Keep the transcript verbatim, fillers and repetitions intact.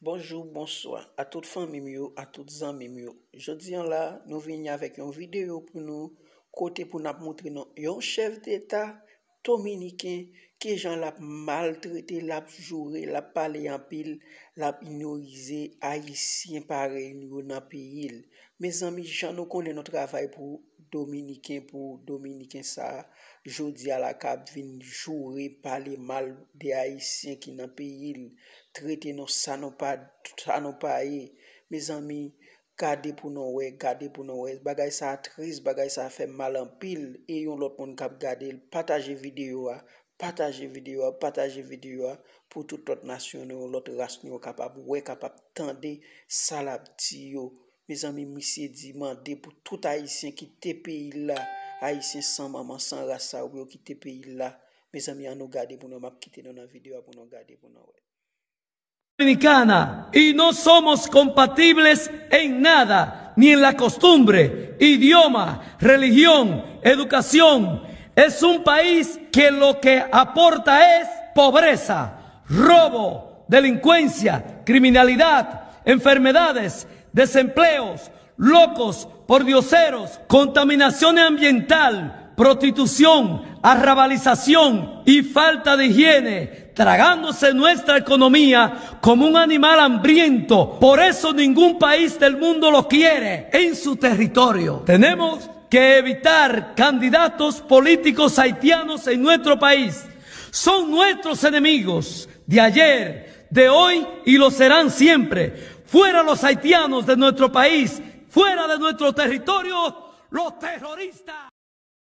Bonjou, bonswa a tout fanmi m yo, a tout zanmi m yo. Jodi a la, nou vini avèk yon videyo pou nou, kote pou n ap montre nou yon chèf deta dominiken, kijan l ap maltrete, l ap joure, l ap pale anpil, l ap inyorize Ayisyen parèy nou yo nan peyi l. Mezanmi, jan nou konnen nou travay pou Dominiken, pou Dominiken sa a, jodi a la k ap vin joure, pale mal de Ayisyen ki nan peyi l, trete nou sa nou pa, sa nou pa ye. Mezanmi, gade pou nou wè, gade pou nou wè. Bagay sa a tris, bagay sa a fè m mal anpil. E yon lòt moun k ap gade l, pataje videyo a, pataje videyo a, pataje videyo a, pou tout lòt nasyon nou yo, lòt ras nou yo kapab wè, kapab tande sa l ap di yo. Mezanmi, misye di mande pou tout Ayisyen kite peyi l la, Ayisyen san manman, san ras sa yo pou yo kite peyi l la. Mezanmi, ann nou gade pou nou, m ap kite nou nan videyo a pou nou gade pou nou wè. Dominicana y no somos compatibles en nada, ni en la costumbre, idioma, religión, educación. Es un país que lo que aporta es pobreza, robo, delincuencia, criminalidad, enfermedades, desempleos, locos, pordioseros, contaminación ambiental, prostitución, arrabalización y falta de higiene, tragándose nuestra economía como un animal hambriento. Por eso ningún país del mundo lo quiere en su territorio. Tenemos que evitar candidatos políticos haitianos en nuestro país. Son nuestros enemigos de ayer, de hoy y lo serán siempre. Fuera los haitianos de nuestro país, fuera de nuestro territorio, los terroristas.